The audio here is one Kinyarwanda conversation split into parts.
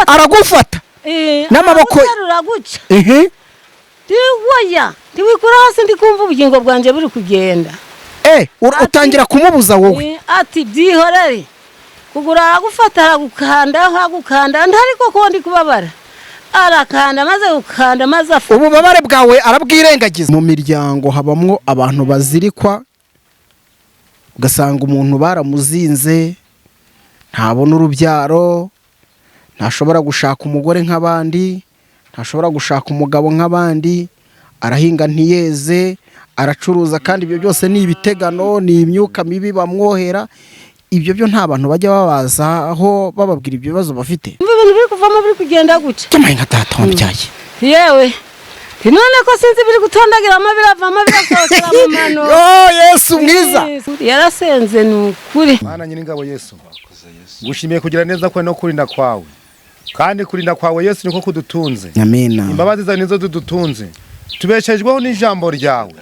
Aragufata n'amaboko. Araguterura gutya. Ntiwoya, ntiwikura hasi, ndi kumva ubugingo bwanjye buri kugenda. Utangira kumubuza wowe? Ati byihorere. Kugura aragufata, aragukanda, agukanda, ntariko ko ndi kubabara, arakanda, maze gukanda, maze afu Ububabare bwawe arabwirengagiza. Mu miryango habamwo abantu bazirikwa, ugasanga umuntu baramuzinze, ntabona urubyaro, ntashobora gushaka umugore nk'abandi, ntashobora gushaka umugabo nk'abandi, arahinga ntiyeze, aracuruza, kandi ibyo byose ni ibitegano, ni imyuka mibi bamwohera. Ibyo byo nta bantu bajya babazaho bababwira ibyo bibazo bafite? Umva ibintu biri kuvamo, biri kugenda gutya. Cyamaye nka data wambyaye. Yewe, nti none ko sinzi, biri gutondagiramo, biravamo, birasohokera mu mano. Yo Yesu mwiza! Yarasenze, ni ukuri. Mana Nyiringabo Yesu, gushimiye kugira neza kwawe no kurinda kwawe, kandi kurinda kwawe Yesu niko kudutunze. Amina. Imbabazi zawe nizo zidutunze, tubeshejweho n'ijambo ryawe,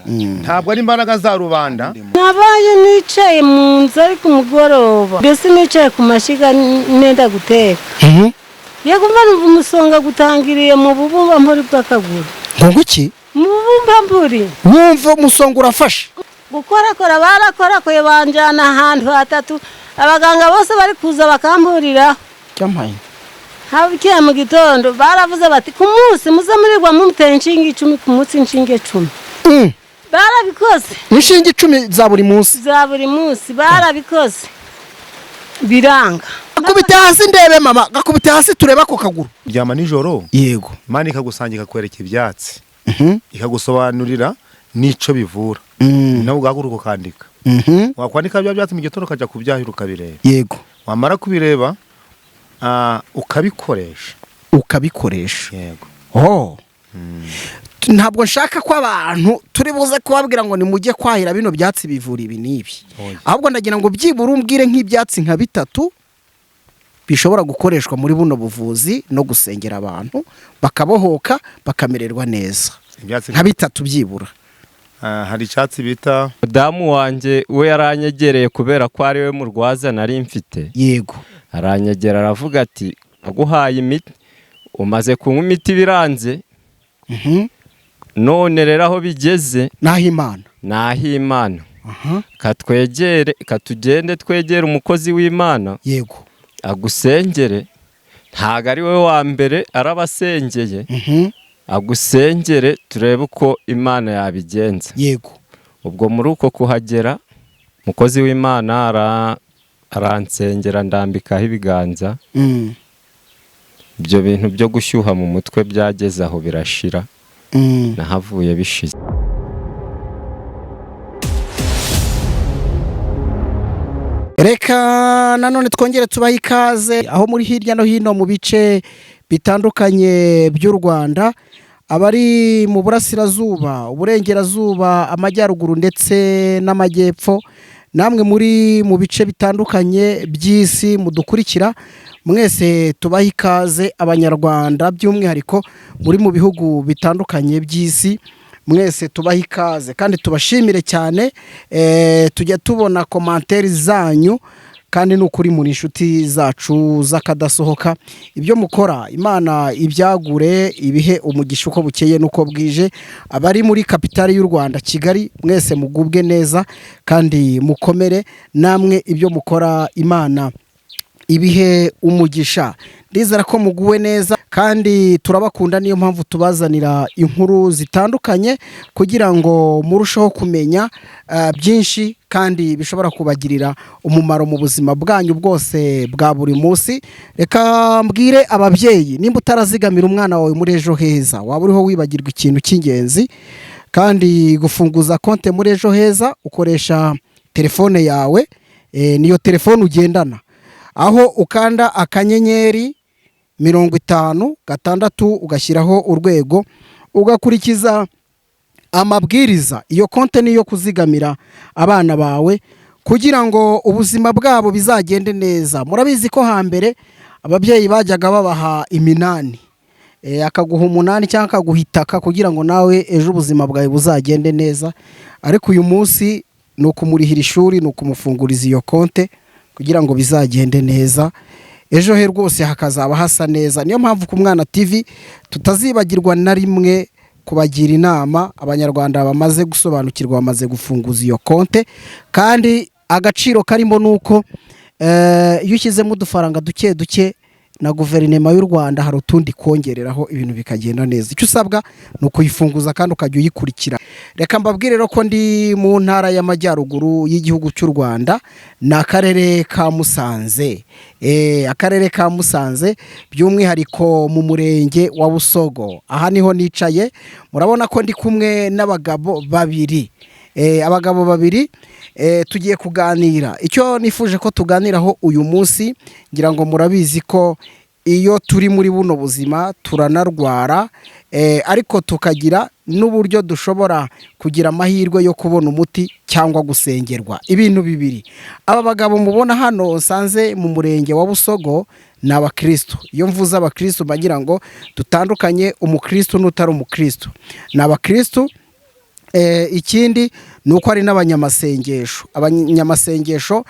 ntabwo ari imbaraga za rubanda. Nabaye nicaye mu nzu, ariko umugoroba mbese nicaye ku mashyiga nenda guteka, yego, mva numva umusonga gutangiriye mu bubumbamburi bw'akaguru. Ngo iki? Mu bubumbamburi. Wumva umusonga urafashe. Gukorakora, barakorakoye, banjyana ahantu hatatu, abaganga bose bari kuza bakamburiraho. Cyamaye. Habukeye mu gitondo baravuze bati: "Ku munsi muze murirwa mumutera inshinge 10 ku munsi, inshinge 10." Barabikoze. Inshinge 10 za buri munsi? Za buri munsi. Barabikoze, biranga. Gakubite hasi ndebe mama, gakubite hasi turebe ako kaguru. Ryama nijoro, Imana ikagusanga, ikakwereka ibyatsi, ikagusobanurira n'ico bivura, nawe ugahaguruka ukandika. Wakwandika bya byatsi, mu gitondo ukajya kubyahira, ukabireba. Wamara kubireba, ukabikoresha. Ukabikoresha. Yego. Oh. Ntabwo nshaka ko abantu turi buze kubabwira ngo nimujye kwahira bino byatsi bivura ibi n'ibi. Oya. Ahubwo ndagira ngo byibura umbwire nk'ibyatsi nka bitatu bishobora gukoreshwa muri buno buvuzi no gusengera abantu bakabohoka, bakamererwa neza. Ibyatsi? Nka bitatu byibura. Hari icyatsi bita Mudamu wanjye we yaranyegereye, kubera ko ari we murwaza nari mfite. Aranyegera, aravuga ati: "Naguhaye imiti, umaze kunywa imiti biranze, none rero aho bigeze Naho Imana. Ni ah'Imana. Katwegere, katugende twegere umukozi w'Imana agusengere. Ntabwo ari we wa mbere arabasengeye, agusengere turebe uko Imana yabigenza." Ubwo muri uko kuhagera, umukozi w'Imana aransengera, ndambikaho ibiganza. Ibyo bintu byo gushyuha mu mutwe byageze aho birashira. Nahavuye bishize. Reka nanone twongere tubahe ikaze aho muri hirya no hino mu bice bitandukanye by'u Rwanda, abari mu burasirazuba, uburengerazuba, amajyaruguru ndetse n'amajyepfo, namwe muri mu bice bitandukanye by'isi mudukurikira mwese, tubahe ikaze. Abanyarwanda by'umwihariko muri mu bihugu bitandukanye by'isi, mwese tubahe ikaze kandi tubashimire cyane. Tujya tubona commentaires zanyu, kandi ni ukuri muri inshuti zacu z'akadasohoka. Ibyo mukora, Imana ibyagure, ibihe umugisha uko bukeye n'uko bwije. Abari muri kapitali y'u Rwanda, Kigali, mwese mugubwe neza kandi mukomere. Namwe ibyo mukora, Imana ibihe umugisha. Ndizera ko muguwe neza kandi turabakunda, niyo mpamvu tubazanira inkuru zitandukanye kugira ngo murusheho kumenya byinshi kandi bishobora kubagirira umumaro mu buzima bwanyu bwose bwa buri munsi. Reka mbwire ababyeyi: nimba utarazigamira umwana wawe muri Ejo Heza, waba uriho wibagirwa ikintu cy'ingenzi. Kandi gufunguza konti muri Ejo Heza ukoresha telefone yawe, niyo telefone ugendana, aho ukanda *56 ugashyiraho urwego, ugakurikiza amabwiriza. Iyo konti ni iyo kuzigamira abana bawe kugira ngo ubuzima bwabo bizagende neza. Murabizi ko hambere ababyeyi bajyaga babaha iminani, akaguha umunani cyangwa akaguha itaka kugira ngo nawe ejo ubuzima bwawe buzagende neza. Ariko uyu munsi ni ukumurihira ishuri, ni ukumufunguriza iyo konti kugira ngo bizagende neza. Ejo he rwose hakazaba hasa neza. Niyo mpamvu ku Mwana TV tutazibagirwa na rimwe kubagira inama. Abanyarwanda bamaze gusobanukirwa, bamaze gufunguza iyo konte, kandi agaciro karimo ni uko iyo ushyizemo udufaranga duke duke na guverinoma y'u Rwanda hari utundi kongereraho, ibintu bikagenda neza. Icyo usabwa ni ukuyifunguza kandi ukajya uyikurikira. Reka mbabwire rero ko ndi mu ntara y'Amajyaruguru y'igihugu cy'u Rwanda, ni akarere ka Musanze. Akarere ka Musanze, by'umwihariko mu murenge wa Busogo. Aha niho nicaye, murabona ko ndi kumwe n'abagabo babiri. Abagabo babiri tugiye kuganira. Icyo nifuje ko tuganiraho uyu munsi, ngira ngo murabizi ko iyo turi muri buno buzima turanarwara, ariko tukagira n'uburyo dushobora kugira amahirwe yo kubona umuti cyangwa gusengerwa, ibintu bibiri. Aba bagabo mubona hano nsanze mu murenge wa Busogo ni abakristo. Iyo mvuze abakristo mba ngira ngo dutandukanye umukristo n'utari umukristo. Ni abakristo. Ikindi ni uko ari n'abanyamasengesho. Abanyamasengesho,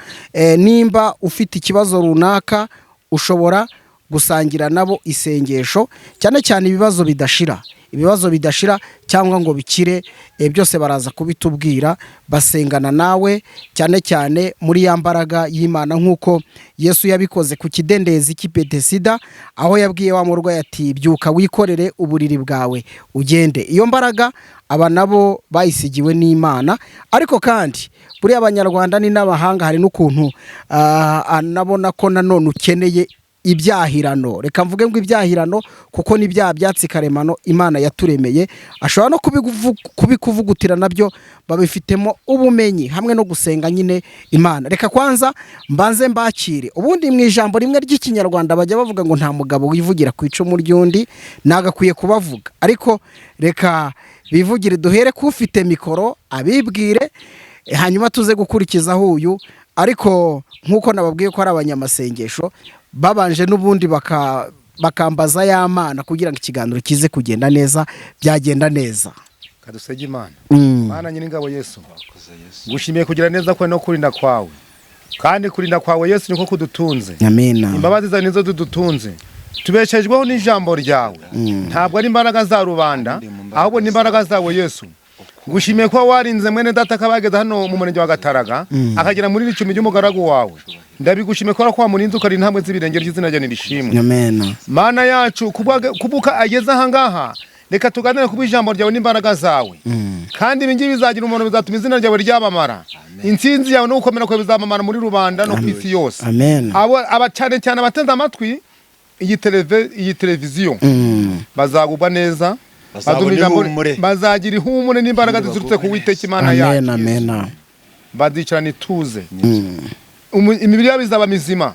nimba ufite ikibazo runaka ushobora gusangira nabo isengesho, cyane cyane ibibazo bidashira, ibibazo bidashira cyangwa ngo bikire, byose baraza kubitubwira. Basengana nawe cyane cyane muri ya mbaraga y'Imana, nk'uko Yesu yabikoze ku kidendezi cy'i Betesida, aho yabwiye wa murwayi ati: "Byuka wikorere uburiri bwawe ugende." Iyo mbaraga aba nabo bayisigiwe n'Imana. Ariko kandi buriya Abanyarwanda ni n'abahanga, hari n'ukuntu anabona ko nanone ukeneye ibyahirano. Reka mvuge ngo ibyahirano, kuko ni bya byatsi karemano Imana yaturemeye, ashobora no kubikuvugutira, nabyo babifitemo ubumenyi hamwe no gusenga nyine Imana. Reka kwanza mbanze mbakire. Ubundi mu ijambo rimwe ry'Ikinyarwanda bajya bavuga ngo nta mugabo wivugira ku icumu ry'undi, nagakwiye kubavuga, ariko reka bivugire. Duhere k'ufite mikoro abibwire, hanyuma tuze gukurikizaho uyu. Ariko nk'uko nababwiye ko ari abanyamasengesho, babanje n'ubundi bakambaza ya Mana kugira ngo ikiganiro kize kugenda neza, byagenda neza. Kadusege Imana. Mana nyir'ingabo Yesu, ngushimiye kugira neza kwawe no kurinda kwawe, kandi kurinda kwawe Yesu niko kudutunze. Amina. Imbabazi zawe nizo zidutunze, tubeshejweho n'ijambo ryawe, ntabwo ari imbaraga za rubanda, ahubwo ni imbaraga zawe Yesu. Ngushimiye kuba warinze mwene data akabageza hano mu murenge wa Gataraga, akagera muri iri cumi ry'umugaragu wawe. Ndabigushimiye kubera ko wamurinze, ukarinda intambwe z'ibirenge by'izina ryawe nirishimwe. Amina. Mana yacu, kubuka ageze ahangaha, reka tuganire kuba ijambo ryawe n'imbaraga zawe, kandi ibi ngibi bizagira umuntu, bizatuma izina ryawe ryamamara, intsinzi yawe no gukomera kwawe bizamamara muri rubanda no ku isi yose. Amen. Abo aba cyane cyane abateze amatwi iyi televiziyo bazagubwa neza. Bazabona Bazumva ijambo- ihumure. Bazagira ihumure n'imbaraga ziturutse ku Witeka Imana Amen. yacu. Amen. Bazicarana ituze. Imibiri yabo izaba mizima,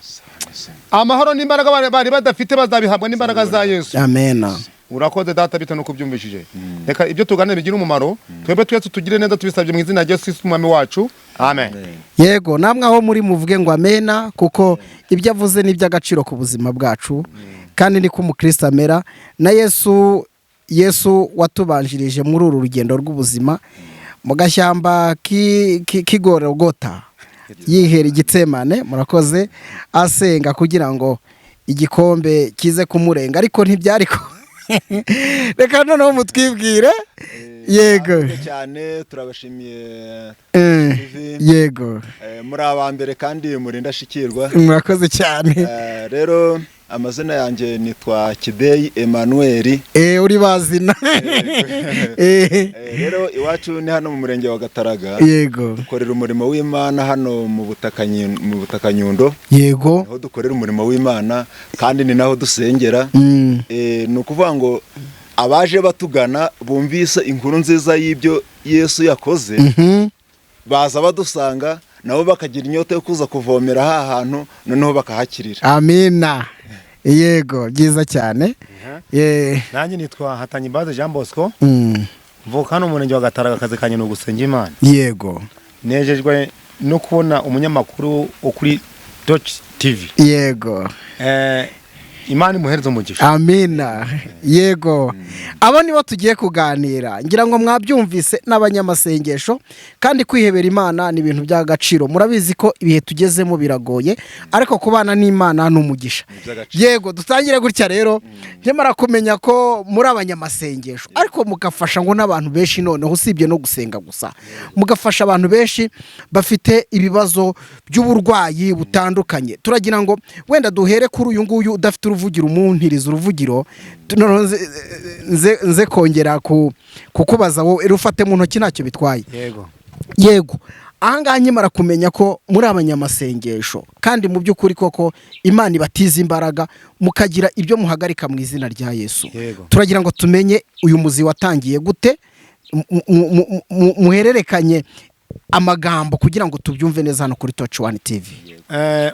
amahoro n'imbaraga bari badafite bazabihabwa n'imbaraga za Yesu. Amen. Urakoze Data, bitewe nuko ubyumvishije. Reka ibyo tuganira bigira umumaro, twebwe twese tugire neza. Tubisabye mu izina rya Yesu Kristo Umwami wacu, amen. Yego, namwe aho muri muvuge ngo amena, kuko ibyo avuze ni iby'agaciro ku buzima bwacu, kandi niko umukristo amera. Na Yesu, Yesu watubanjirije muri uru rugendo rw'ubuzima, mu gashyamba k'Igorogota yihera igitsemane, murakoze, asenga kugira ngo igikombe kize kumurenga, ariko ntibyari ko. Reka noneho mutwibwire. Yego. Murakoze cyane, turabashimiye TV. Yego. Muri aba mbere kandi muri indashyikirwa. Murakoze cyane. Rero amazina yanjye nitwa Kideyi Emmanuel. Uri bazina. Rero iwacu ni hano mu murenge wa Gataraga. Dukorera umurimo w'Imana hano mu butaka Nyundo. Niho dukorera umurimo w'Imana kandi ni naho dusengera. Ni ukuvuga ngo abaje batugana bumvise inkuru nziza y'ibyo Yesu yakoze, baza badusanga, nabo bakagira inyota yo kuza kuvomera ha hantu, noneho bakahakirira. Amina. Yego, byiza cyane. Nanjye nitwa Hatanyimbaze Jean Bosco. Mvuka hano mu murenge wa Gataraga, akazi kanjye ni ugusenga Imana. Nejejwe no kubona umunyamakuru wo kuri Dodge TV. Imana imuhereze umugisha. Amina. Yego, abo nibo tugiye kuganira. Ngira ngo mwabyumvise, n'abanyamasengesho, kandi kwihebera Imana ni ibintu by'agaciro. Murabizi ko ibihe tugezemo biragoye, ariko kubana n'Imana ni umugisha. Iby'agaciro. Yego, dutangire gutya rero. Nyamara kumenya ko muri abanyamasengesho, ariko mugafasha ngo n'abantu benshi, noneho usibye no gusenga gusa, mugafasha abantu benshi bafite ibibazo by'uburwayi butandukanye. Turagira ngo wenda duhere kuri uyu nguyu udafite uruvugiro, umuntiriza uruvugiro, noneho nze kongera kukubaza wowe. Rufate mu ntoki, ntacyo bitwaye. Yego. Yego, ahangaha nkimara kumenya ko muri abanyamasengesho, kandi mu by'ukuri koko Imana ibatiza imbaraga, mukagira ibyo muhagarika mu izina rya Yesu. Yego. Turagira ngo tumenye uyu muzi watangiye gute, muhererekanye amagambo kugira ngo tubyumve neza hano kuri Touch One TV.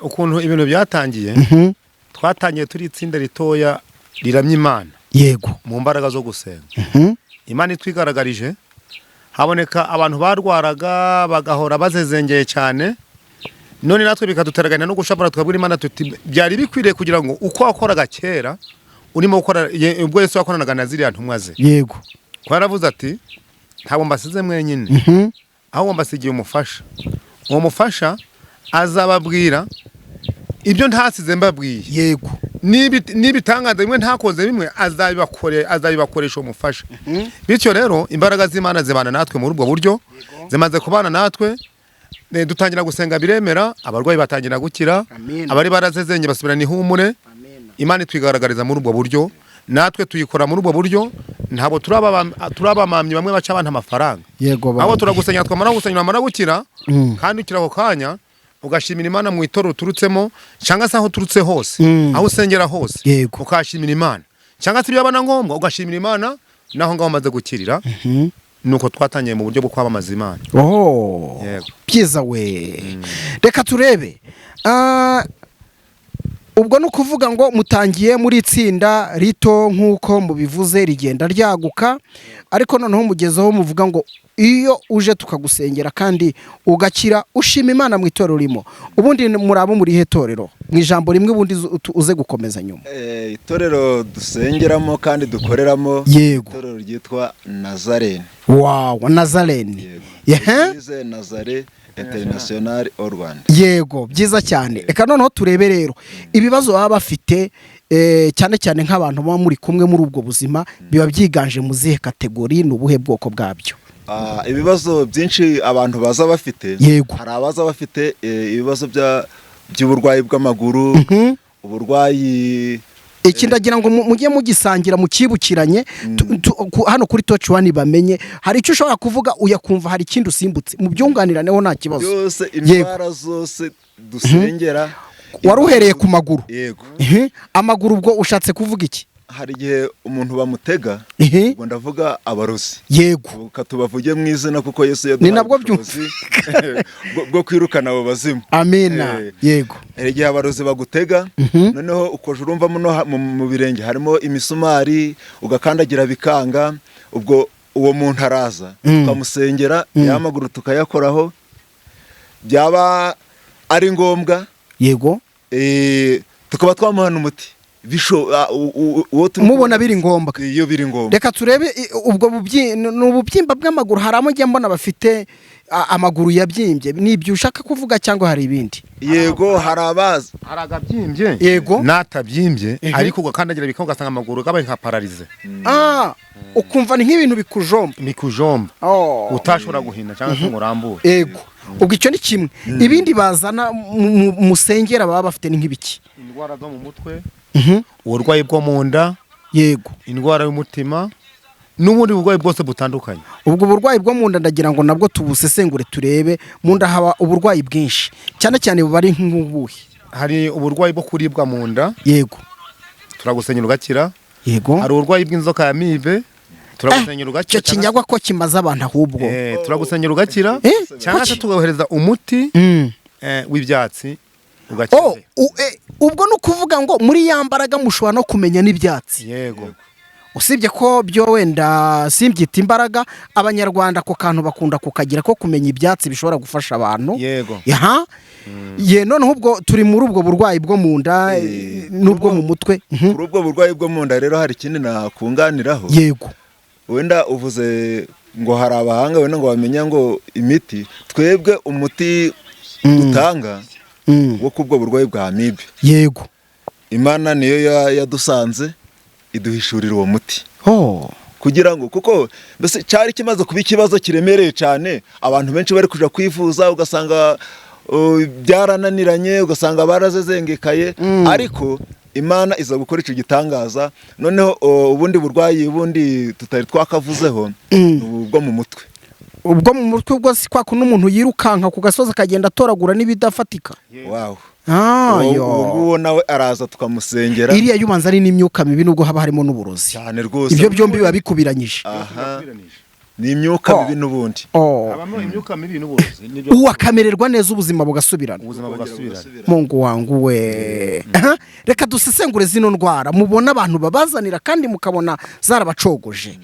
Ukuntu ibintu byatangiye, twatangiye turi itsinda ritoya riramya Imana mu mbaraga zo gusenga. Imana itwigaragarije, haboneka abantu barwaraga bagahora bazezengeye cyane. None natwe bikaduteraganya no gushavura, tukabwira Imana tuti byari bikwiriye kugira ngo uko wakoraga kera urimo gukora, ubwo Yesu yakoranaga na ziriya ntumwa ze, ko yaravuze ati ntabwo mbasize mwenyine, ahubwo mbasigiye umufasha. Uwo mufasha azababwira ibyo ntasize mbabwiye. N'ibitangaza bimwe ntakoze bimwe azabibakoresha umufasha. Bityo rero imbaraga z'Imana zibana natwe muri ubwo buryo, zimaze kubana natwe, dutangira gusenga biremera, abarwayi batangira gukira, Amen. abari barazezenge basubirana ihumure. Imana itwigaragariza muri ubwo buryo, natwe tuyikora muri ubwo buryo. Ntabwo turabamamyi bamwe baca abantu amafaranga. Aho turagusenya, twamara gusenya wamara gukira, kandi ukira ako kanya ugashimira Imana mu itorero uturutsemo cyangwa se aho uturutse hose, aho usengera hose, ukashimira Imana, cyangwa se byaba na ngombwa ugashimira Imana naho ngaho umaze gukirira. Nuko twatangiye mu buryo bwo kwamamaza Imana. Oh. Yego. Byiza we. Reka turebe. Ubwo ni ukuvuga ngo mutangiye muri itsinda rito nk'uko mubivuze, rigenda ryaguka, ariko noneho mugezeho muvuga ngo iyo uje tukagusengera kandi ugakira, ushima Imana mu itorero urimo. Ubundi muri abo muri ihe torero? Mu ijambo rimwe, ubundi uze gukomeza nyuma. Itorero dusengeramo kandi dukoreramo, itorero ryitwa Nazarene. Wow, Nazarene. Yego. Yehe? Eglise Nazare International au Rwanda. Yego, byiza cyane. Reka noneho turebe rero ibibazo baba bafite, cyane cyane nk'abantu baba muri kumwe muri ubwo buzima, biba byiganje mu zihe catégorie? Ni ubuhe bwoko bwabyo? Ibibazo byinshi abantu baza bafite, hari abaza bafite ibibazo by'uburwayi bw'amaguru, uburwayi. Iki ndagira ngo mujye mugisangira, mukibukiranye hano kuri Touch One bamenye. Hari icyo ushobora kuvuga uyakumva hari ikindi usimbutse, mubyunganiraneho nta kibazo. Byose, indwara zose dusengera. Wari uhereye ku maguru. Yego. Amaguru, ubwo ushatse kuvuga iki? Hari igihe umuntu bamutega, ubwo ndavuga abarozi. Reka tubavuge mu izina kuko Yesu yaduhaye Ni nabwo ubushobozi bwo kwirukana abo bazimu. Amina. Hari igihe abarozi bagutega, noneho ukoje urumva muno mu birenge harimo imisumari, ugakandagira bikanga. Ubwo uwo muntu araza, tukamusengera, ya maguru tukayakoraho, byaba ari ngombwa, tukaba twamuhana umuti. Uwo turi Mubona biri ngombwa. Iyo biri ngombwa. Reka turebe ubwo ni ububyimba bw'amaguru. Hari abo njya mbona bafite amaguru yabyimbye. Ni ibyo ushaka kuvuga cyangwa hari ibindi? Yego, hari abaza. Hari agabyimbye n'atabyimbye, ariko ugakandagira bikanga, ugasanga amaguru kabaye nka paralysé. Ukumva ni nk'ibintu bikujomba. Mikujomba, Oh. utashobora guhina cyangwa se ngo urambure. Yego, ubwo icyo ni kimwe. Ibindi bazana musengera baba bafite ni nk'ibiki? Indwara zo mu mutwe, uburwayi bwo mu nda, indwara y'umutima n'ubundi burwayi bwose butandukanye. Ubwo burwayi bwo mu nda ndagira ngo nabwo tubusesengure, turebe. Mu nda haba uburwayi bwinshi, cyane cyane buba ari nk'ubuhe? Hari uburwayi bwo kuribwa mu nda, turagusenyera ugakira. Hari uburwayi bw'inzoka ya amibe, turagusenyera Icyo ugakira. kinyagwa ko kimaze abantu ahubwo. Turagusenyera ugakira, cyangwa se Kuki? tugahereza umuti w'ibyatsi ugakira. Oh, ubwo ni ukuvuga ngo muri ya mbaraga mushobora no kumenya n'ibyatsi. Yego. Usibye ko byo wenda simbyita imbaraga, abanyarwanda ako kantu bakunda kukagira ko kumenya ibyatsi bishobora gufasha abantu. Yego. Aha. Ye, noneho ubwo turi muri ubwo burwayi bwo mu nda n'ubwo mu mutwe. Kuri ubwo burwayi bwo mu nda rero hari ikindi nakunganiraho. Yego. Wenda uvuze ngo hari abahanga wenda ngo bamenya ngo imiti, twebwe umuti dutanga wo kubwo burwayi bwa amibe. Yego. Imana niyo yadusanze iduhishurira uwo muti. Kugira ngo kuko mbese cyari kimaze kuba ikibazo kiremereye cyane, abantu benshi bari kuja kwivuza ugasanga byarananiranye, ugasanga barazezengekaye, ariko Imana iza gukora icyo gitangaza. Noneho ubundi burwayi bundi tutari twakavuzeho ubwo mu mutwe. Ubwo mu mutwe ubwo si kwa kuno umuntu yirukanka ku gasozi akagenda atoragura n'ibidafatika. Wow. Uwo nawe araza tukamusengera. Iriya yubanza ari n'imyuka mibi nubwo haba harimo n'uburozi. Cyane rwose. Ibyo byombi biba bikubiranyije. Ni imyuka mibi n'ubundi. Habamo imyuka mibi n'uburozi. Uwo akamererwa neza ubuzima bugasubirana. Ubuzima bugasubirana. Mungu wangu we. Reka dusesengure zino ndwara mubona abantu babazanira kandi mukabona zarabacogoje.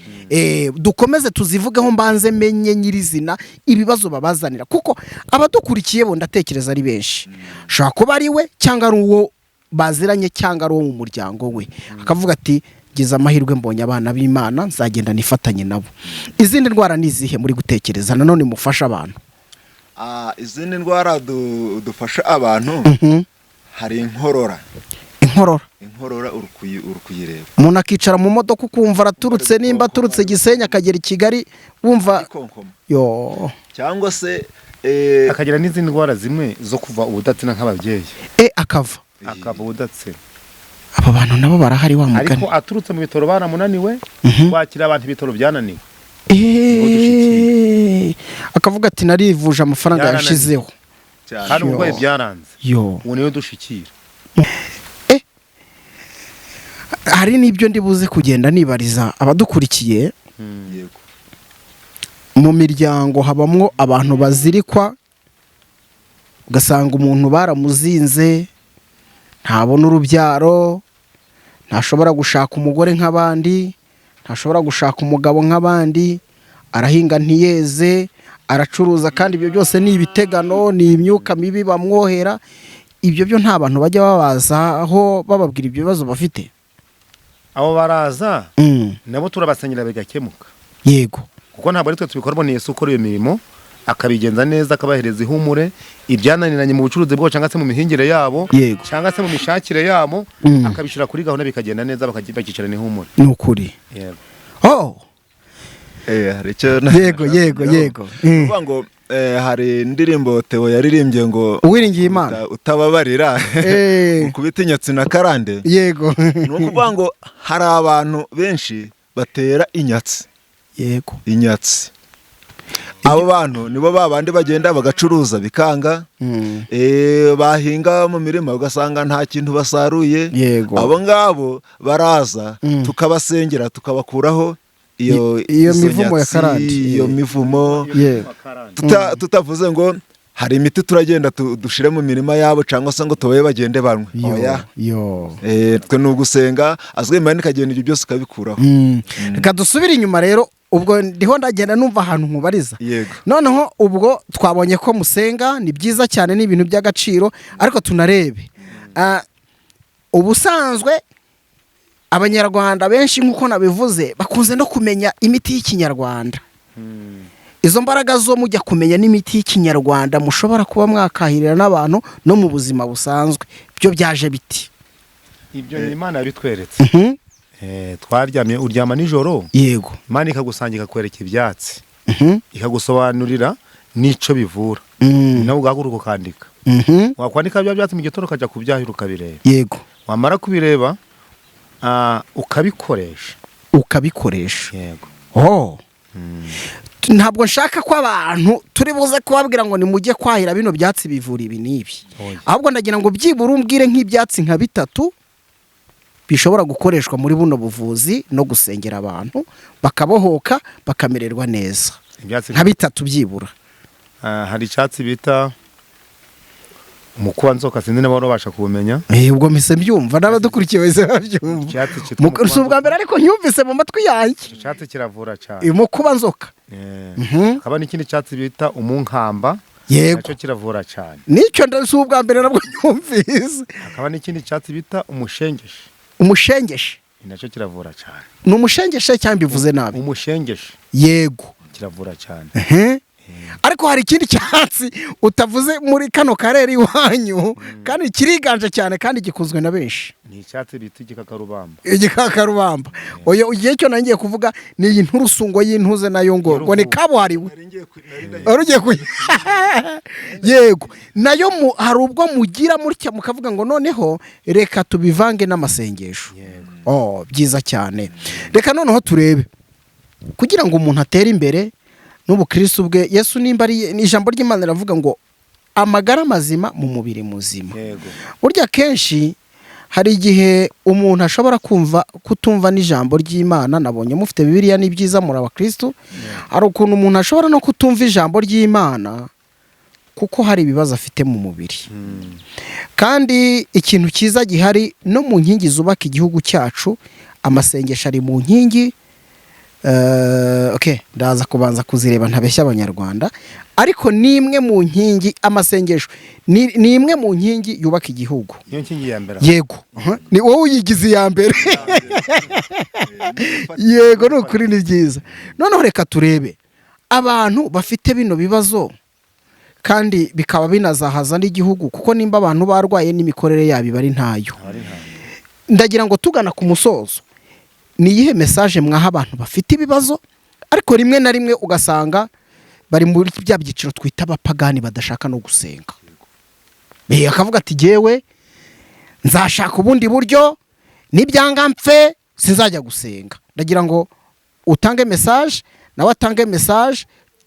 Dukomeze tuzivugeho, mbanze menye nyirizina ibibazo babazanira, kuko abadukurikiye bo ndatekereza ari benshi. Shobora kuba ari we cyangwa ari uwo baziranye cyangwa ari uwo mu muryango we. Akavuga ati giza amahirwe mbonye abana b'Imana nzagenda nifatanye nabo. Izindi ndwara ni izihe muri gutekereza nanone mufasha abantu? Izindi ndwara dufasha abantu hari inkorora. Inkorora. Inkorora uri kuyireba. Umuntu akicara mu modoka ukumva araturutse, nimba aturutse Gisenyi akagera i Kigali wumva yo, cyangwa se akagira n'izindi ndwara zimwe zo kuva ubudatsina nk'ababyeyi. Akava ubudatsina. Aba bantu nabo barahari wa mugani. Ariko aturutse mu bitaro baramunaniwe, kwakira abantu ibitaro byananiwe. Akavuga ati narivuje amafaranga yashizeho. Kandi uburwayi byaranze. Uwo niwe dushikira. Hari n'ibyo ndibuze kugenda nibariza abadukurikiye. Yego. Mu miryango habamwo abantu bazirikwa, ugasanga umuntu baramuzinze, ntabona urubyaro, ntashobora gushaka umugore nk'abandi, ntashobora gushaka umugabo nk'abandi, arahinga ntiyeze, aracuruza, kandi ibyo byose ni ibitegano, ni imyuka mibi bamwohera. Ibyo byo nta bantu bajya babazaho bababwira ibyo bibazo bafite. Abo baraza nabo turabasenyera bigakemuka. Yego. Kuko ntabwo ari twe tubikora, ni Yesu ukora iyo mirimo akabigenza neza, akabahereza ihumure, ibyananiranye mu bucuruzi bwabo cyangwa se mu mihingire yabo cyangwa se mu mishakire yabo, akabishira kuri gahunda bikagenda neza, bakicarana ihumure. Ni ukuri. Yego. Hari icyo. Yego yego yego. Kuvuga ngo hari indirimbo Theo yaririmbye ngo Uwiringiye Imana utababarira ukubita inyatsi na karande. Yego. Ni ukuvuga ngo hari abantu benshi batera inyatsi. Yego. Inyatsi. Abo bantu nibo babandi bagenda bagacuruza bikanga, bahinga mu mirima ugasanga nta kintu basaruye. Abo ngabo baraza tukabasengera tukabakuraho iyo mivumo ya karande, iyo mivumo. Tutavuze ngo hari imiti turagenda dushire mu mirima yabo cyangwa se ngo tubaye bagende banywe. Oya. Twe nugusenga azwe Imana ikagenda ibyo byose ikabikuraho. Reka dusubire inyuma rero, ubwo ndiho ndagenda numva ahantu nkubariza. Noneho ubwo twabonye ko musenga ni byiza cyane, ni ibintu by'agaciro, ariko tunarebe ubusanzwe abanyarwanda benshi nkuko nabivuze bakunze no kumenya imiti y'ikinyarwanda. Izo mbaraga zo mujya kumenya n'imiti y'ikinyarwanda mushobora kuba mwakahirira n'abantu no mu buzima busanzwe, byo byaje biti? Ibyo ni Imana yabitweretse. Twaryamye, uryama nijoro. Yego. Imana ikagusanga ikakwereka ibyatsi. Ikagusobanurira n'ico bivura. Nawe ugahaguruka ukandika. Wakwandika bya byatsi mu gitondo ukajya kubyahira ukabireba. Yego. Wamara kubireba ukabikoresha. Ukabikoresha. Yego. Ntabwo nshaka ko abantu turi buze kubabwira ngo nimujye kwahira bino byatsi bivura ibi n'ibi. Ahubwo ndagira ngo byibura umbwire nk'ibyatsi nka bitatu bishobora gukoreshwa muri buno buvuzi no gusengera abantu bakabohoka bakamererwa neza. Nka bitatu byibura. Hari icyatsi bita Umukubanzoka sinzi niba wabasha kuwumenya. Ubwo mpise mbyumva, n'abadukurikiye bahise babyumva. Icyatsi cyitwa Si ubwa mbere ariko nyumvise mu matwi yanjye. Icyo cyatsi kiravura cyane. Umukubanzoka. Hakaba n'ikindi cyatsi bita umunkamba. Yego. Nacyo kiravura cyane. Nicyo si ubwa mbere nabwo nyumvise. Hakaba n'ikindi cyatsi bita umushengeshe. Umushengeshe. Nacyo kiravura cyane. Ni umushengeshe cyangwa mbivuze nabi? Umushengeshe. Yego. Kiravura cyane. Ariko hari ikindi cyatsi utavuze muri kano karere iwanyu, kandi kiriganje cyane kandi gikunzwe na benshi. Ni icyatsi bita igikakarubamba. Igikakarubamba. Oya, igihe cyo nangiye kuvuga ni iyi nturusungo y'intuze nayo ngo ni kabuhariwe. Wari ugiye ku Yego, nayo hari ubwo mugira mutya mukavuga ngo noneho reka tubivange n'amasengesho. Yego. Oh, byiza cyane. Reka noneho turebe kugira ngo umuntu atere imbere n'ubukristo bwe. Yesu nimba ari ijambo ry'Imana riravuga ngo amagara mazima mu mubiri muzima. Yego. Burya kenshi hari igihe umuntu ashobora kumva kutumva n'ijambo ry'Imana. Nabonye mufite Bibiliya, ni byiza muri abakristo. Hari ukuntu umuntu ashobora no kutumva ijambo ry'Imana kuko hari ibibazo afite mu mubiri. Kandi ikintu cyiza gihari no mu nkingi zubaka igihugu cyacu, amasengesho ari mu nkingi. Okay, ndaza kubanza kuzireba ntabeshya abanyarwanda, ariko ni imwe mu nkingi, amasengesho ni imwe mu nkingi yubaka igihugu. Niyo nkingi ya mbere. Yego. Ni wowe uyigize iya mbere. Yego, ni ukuri ni byiza. Noneho reka turebe abantu bafite bino bibazo kandi bikaba binazahaza n'igihugu, kuko nimba abantu barwaye n'imikorere yabo iba ari ntayo. Ndagira ngo tugana ku musozo, ni iyihe message mwaha abantu bafite ibibazo ariko rimwe na rimwe ugasanga bari muri bya byiciro twita abapagani badashaka no gusenga? Akavuga ati jyewe nzashaka ubundi buryo, nibyanga mpfe sinzajya gusenga. Ndagira ngo utange message, nawe atange message,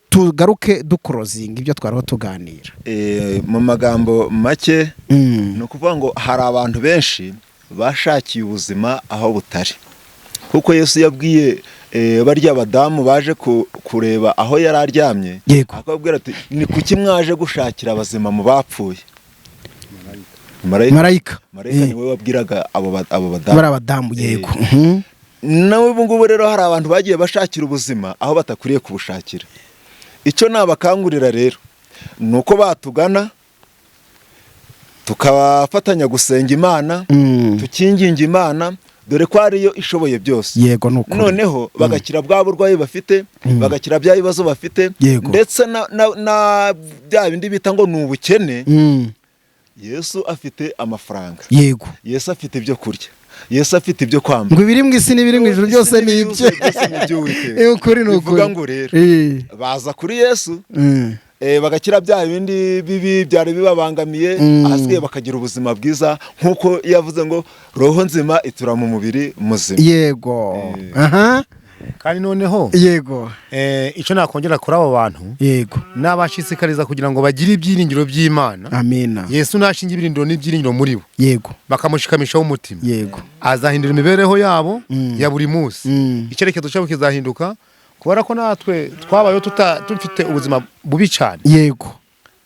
tugaruke dukorozinga ibyo twariho tuganira. Mu magambo make, ni ukuvuga ngo hari abantu benshi bashakiye ubuzima aho butari, kuko Yesu yabwiye barya badamu baje kureba aho yari aryamye, akababwira ati ni kuki mwaje gushakira abazima mu bapfuye? Marayika niwe wabwiraga abo badamu. Bari abadamu. Yego. Nawe ubu ngubu rero hari abantu bagiye bashakira ubuzima aho batakwiriye kubushakira. Icyo nabakangurira rero ni uko batugana tukabafatanya gusenga Imana, tukinginga Imana, dore ko ariyo ishoboye byose. Yego, ni ukuri. Noneho bagakira bwa burwayi bafite, bagakira bya bibazo bafite, ndetse na bya bindi bita ngo ni ubukene. Yesu afite amafaranga. Yego. Yesu afite ibyo kurya. Yesu afite ibyo kwambara. Ngo ibiri mu isi n'ibiri mu ijuru byose ni ibye. Ukuri ni ukuri. Bivuga ngo rero baza kuri Yesu, bagakira bya bindi bibi byari bibabangamiye, ahasigaye bakagira ubuzima bwiza, nk'uko yavuze ngo roho nzima itura mu mubiri muzima. Yego. Aha. Kandi noneho yego, icyo nakongera kuri abo bantu, yego, nabashishikariza kugira ngo bagire ibyiringiro by'Imana. Amina. Yesu nashinga ibirindiro n'ibyiringiro muri bo. Yego. Bakamushikamishaho umutima. Yego. Azahindura imibereho yabo ya buri munsi. Icyerekezo cyabo kizahinduka, kubera ko natwe twabayeho dufite ubuzima bubi cyane. Yego.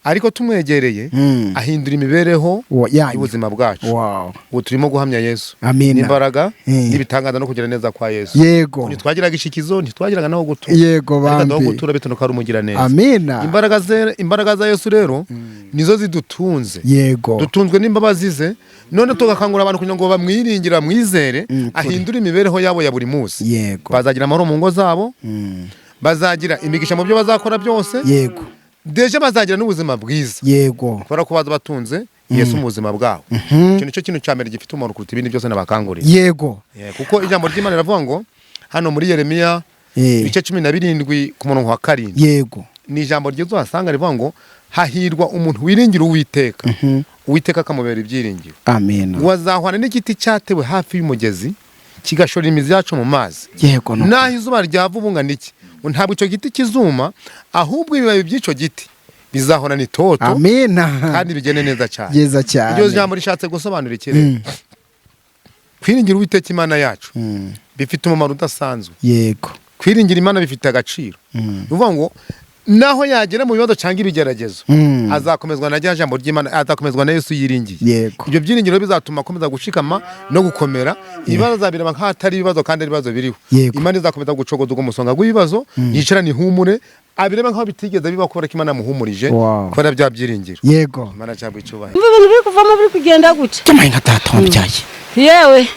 Ariko tumwegereye ahindura imibereho y'ubuzima bwacu. Ubu turimo guhamya Yesu n'imbaraga n'ibitangaza no kugira neza kwa Yesu. Yego. Ntitwagiraga ishikizo, ntitwagiraga naho gutura. Yego, bambi. Ariko gutura bitunuka ari umugira neza. Amina. Imbaraga za Yesu rero nizo zidutunze. Yego. Dutunzwe n'imbabazi ze, none tugakangura abantu kugira ngo bamwiringira, bamwizere, ahindure imibereho yabo ya buri munsi. Yego. Bazagira amahoro mu ngo zabo, bazagira imigisha mu byo bazakora byose. Yego. Deje bazagira n'ubuzima bwiza. Yego. Kubera ko baza batunze Yesu mu buzima bwabo. Icyo nicyo kintu cya mbere gifite umumaro kuruta ibindi byose nabakanguriye. Yego. Kuko ijambo ry'Imana riravuga ngo hano muri Yeremiya ibice 17 ku murongo wa 7. Yego. Ni ijambo ryiza wasanga rivuga ngo hahirwa umuntu wiringira Uwiteka. Uwiteka akamubera ibyiringiro. Amen. Wazahwana n'igiti cyatewe hafi y'umugezi kigashora imizi yacu mu mazi. Yego. Naho izuba ryava ubungana iki, ntabwo icyo giti kizuma, ahubwo ibibabi by'icyo giti bizahorana itoto. Amina. Kandi bigende neza cyane. Byiza cyane. Iryo jambo rishatse gusobanura iki rero? Kwiringira Uwiteka Imana yacu bifite umumaro udasanzwe. Yego. Kwiringira Imana bifite agaciro. Ni ukuvuga ngo Naho yagera mu bibazo cyangwa ibigeragezo, azakomezwa na rya jambo ry'Imana, azakomezwa na Yesu yiringiye. Ibyo byiringiro bizatuma akomeza gushikama no gukomera. Ibibazo azabireba nk'ahatari ibibazo kandi ari ibibazo biriho. Imana izakomeza gucogoza uwo musonga w'ibibazo, yicarane ihumure, abireba nk'aho bitigeze biba, kubera ko Imana yamuhumurije, kubera bya byiringiro. Yego. Imana cyangwa icyubahiro. Ibintu biri kuvamo biri kugenda guca. Cyamaye nka data wambyaye. Yewe.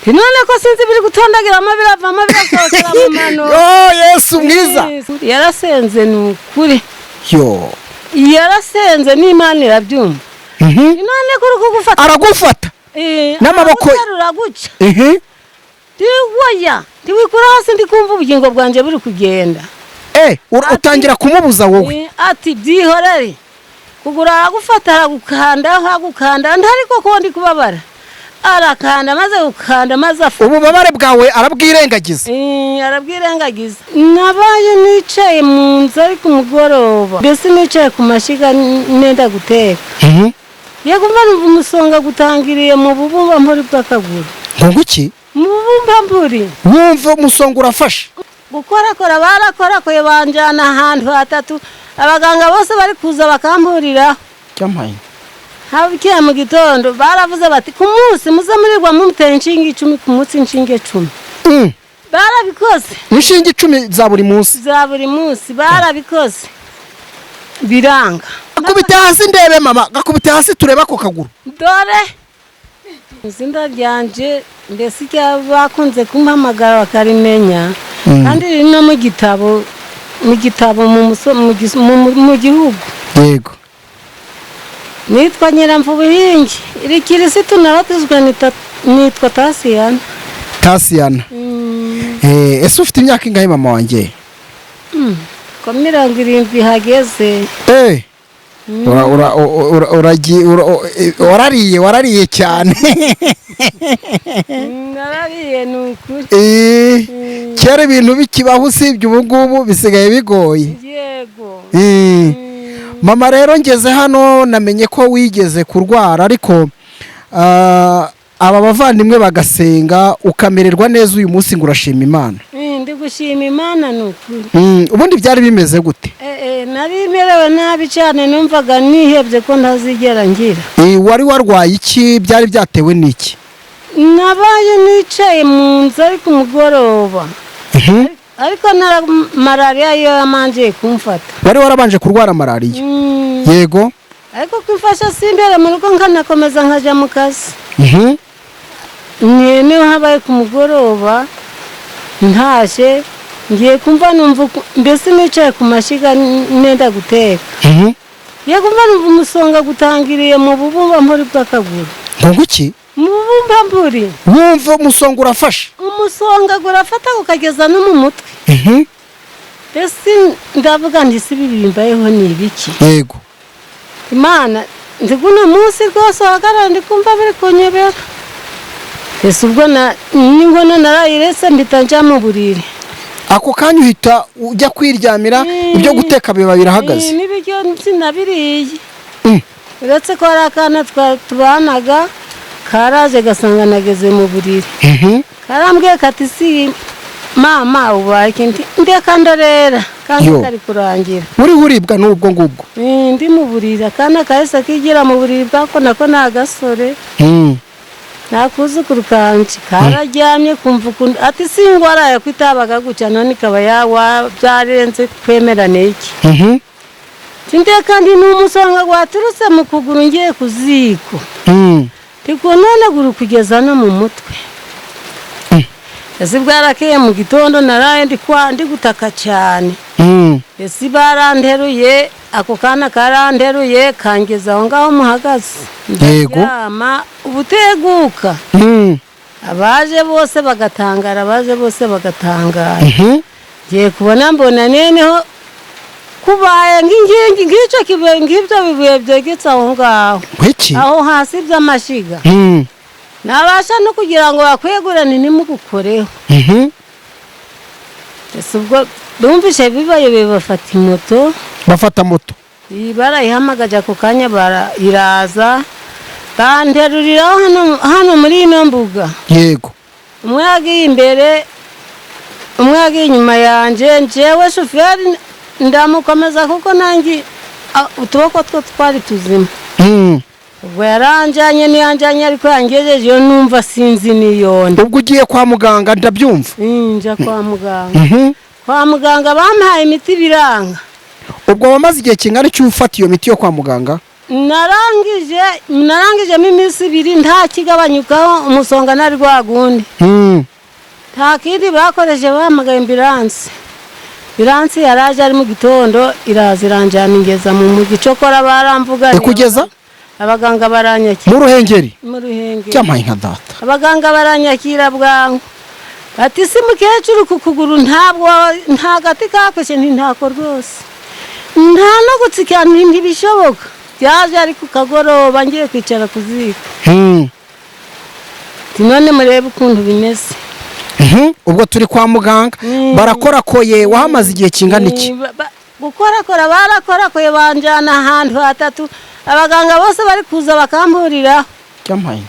None ko sinzi biri gutondagiramo biravamo birasohokera mu mano. Yo Yesu mwiza. Yarasenze ni ukuri. Yo. Yarasenze n'Imana irabyumva. None ko uri kugufata. Aragufata. N'amaboko araguca. Ndiwoya, ndiwikura hasi ndikumva ubugingo bwanje buri kugenda. Utangira kumubuza wowe. Ati byihorere. Kugura aragufata aragukanda agukanda ntariko ko ndi kubabara. Arakanda maze gukanda maze afu. Ububabare bwawe arabwirengagiza. Arabwirengagiza. Nabaye nicaye mu nzu ariko umugoroba. Mbese nicaye ku mashiga nenda guteka. Yego mva umusonga gutangiriye mu bubumba mpuri bw'akaguru. Ngo iki? Mu bubumba mpuri. Wumva umusonga urafashe. Gukorakora barakorakoye banjana ahantu hatatu, abaganga bose bari kuza bakamburira. Cyamaye. Habukiye mu gitondo baravuze bati ku munsi muze murirwa mumutera inshinge 10, ku munsi inshinge 10. Barabikoze. Inshinge 10 za buri munsi. Za buri munsi barabikoze. Biranga. Gakubita hasi ndebe mama, gakubita hasi tureba ko kaguru. Dore izinda ryanje mbese bakunze kumpamagara bakarimenya. Kandi riri no mu gitabo, mu gitabo mu gihugu. Yego. Nitwa Nyiramvubuhingi, iri kirisitu nabatizwe nitwa Tasiyana. Tasiyana. Ese ufite imyaka ingahe mama wanjye? Ko 70 hageze. Warariye warariye cyane. Narariye nukuri. Kera ibintu bikibaho usibye ubu ngubu bisigaye bigoye. Yego. Mama rero ngeze hano namenye ko wigeze kurwara, ariko aba bavandimwe bagasenga ukamererwa neza uyu munsi ngo urashima Imana. Ndi gushima Imana nukuri. Ubundi byari bimeze gute? Nari merewe nabi cyane, numvaga nihebye ko ntazigera ngira. Wari warwaye iki? Byari byatewe n'iki? Nabaye nicaye mu nzu ariko umugoroba. Ariko nara malaria yo yamanje kumfata. Wari warabanje kurwara malaria? Yego. Ariko kumfasha simbere mu rugo nkanakomeza nkaja mu kazi. Niyo habaye ku mugoroba ntashe ngiye kumva numva mbese nicaye ku mashiga nenda guteka. Yego mva numva umusonga gutangiriye mu bubumba mpuri bw'akaguru. Ngo iki? Mu bubumba mpuri. Wumva umusonga urafashe. Umusonga gurafata ukageza no mu mutwe. Mbese ndavuga nti si bibimbayeho ni ibiki? Yego. Imana ndiguno munsi rwose hagarara ndikumva biri kunyobera. Ese ubwo n'inkono narayiretse mpita njya mu buriri. Ako kanya uhita ujya kwiryamira, ibyo guteka biba birahagaze. N'ibiryo sinabiriye. Uretse ko hari akana tubanaga karaje gasanga nageze mu buriri. Karambwiye kati si mama ubaye iki ndeka ndorera kandi kari kurangira. Uri uribwa n'ubwo ngubwo? Ndi mu buriri, akana kahise kigira mu buriri bwako nako nagasore. Nakuzukuru kanje kararyamye kumva ukuntu ati si ingwara yakwitabaga guca none ikaba yawa byarenze kwemerana iki. Ndeka ndi n'umusonga gwaturutse mu kuguru ngiye kuziko. Ndiko none guru kugeza no mu mutwe. Ese bwarakeye mu gitondo naraye ndi gutaka cyane. Ese baranteruye ako kana karanteruye kangeza aho ngaho muhagaze. Yego. Ubuteguka. Abaje bose bagatangara, abaje bose bagatangara. Ngiye kubona mbona neneho kubaye ngingi ngico kibuye ngibyo bibuye byegetse aho ngaho. Aho hasi by'amashiga. Nabasha no kugira ngo bakwegurane nimugukoreho. Ese ubwo bumvishe bibaye bibafata moto. Bafata moto. Barayihamagaje ako kanya iraza banterurira hano muri ino mbuga. Yego. Umwe yagiye imbere, umwe yagiye inyuma yanje, njyewe shoferi Ndamukomeza kuko nanjye utuboko two twari tuzima. Ubwo yaranjanye niyanjanye ariko yangejeje iyo numva sinzi niyonda. Ubwo ugiye kwa muganga ndabyumva. Nja kwa muganga. Kwa muganga bampaye imiti biranga. Ubwo wamaze igihe kingana iki ufata iyo miti yo kwa muganga? Narangijemo iminsi 2 nta kigabanyukaho, umusonga nari rwagundi. Nta kindi bakoreshe, bahamagaye ambilanse. Ambilanse yaraje ari mu gitondo iraza iranjyana ingeza mu mujyi. Cokora baramvuga ikugeza abaganga baranyakira mu Ruhengeri. Mu Ruhengeri. Cyamaye nka data. Abaganga baranyakira bwangu. Bati si mukecuru ku kuguru ntabwo nta gati kakoshe, nti ntako rwose. Nta no gutsika ntibishoboka. Byaje ari ku kagoroba ngiye kwicara ku ziko. None murebe ukuntu bimeze. Ubwo turi kwa muganga barakorakoye. Wahamaze igihe kingana iki? Gukorakora barakorakoye banjyana ahantu hatatu, abaganga bose bari kuza bakamburiraho. Cyamaye.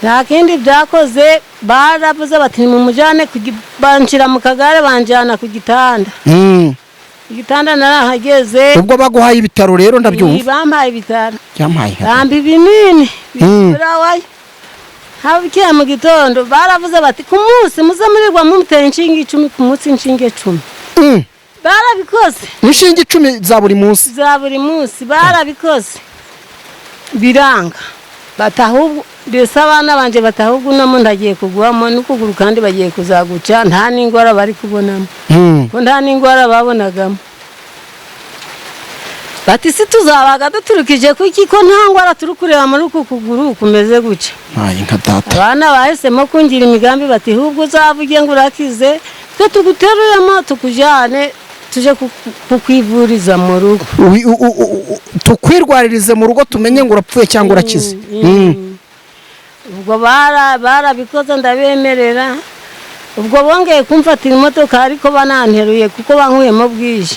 Nta kindi byakoze, baravuze bati nimumujyane, banshira mu kagare banjyana ku gitanda. Igitanda narahageze. Ubwo baguhaye ibitaro rero ndabyumva. Bampaye ibitaro. Cyamaye. Bampa ibinini birawaye. Habukiye mu gitondo baravuze bati ku munsi muze murirwa mumutera inshinge 10, ku munsi inshinge 10. Barabikoze. Inshinge 10 za buri munsi. Za buri munsi barabikoze. Biranga. Batahubwo ndese abana banje batahubwo no ndagiye kugwamo n'ukuguru kandi bagiye kuzaguca, nta n'ingwara bari kubonamo. Ko nta n'ingwara babonagamo. Bati si tuzabaga duturukije kuki ko nta ngwara turi kureba muri uku kuguru kumeze guca. Ntaye nka data. Abana bahisemo kungira imigambi bati hubwo uzavuge ngo urakize, twe tuguteruyemo tukujyane tuje kukwivuriza mu rugo. Tukwirwaririze mu rugo tumenye ngo urapfuye cyangwa urakize. Ubwo barabikoze ndabemerera. Ubwo bongeye kumfatira imodoka ariko bananteruye kuko bankuyemo bwije.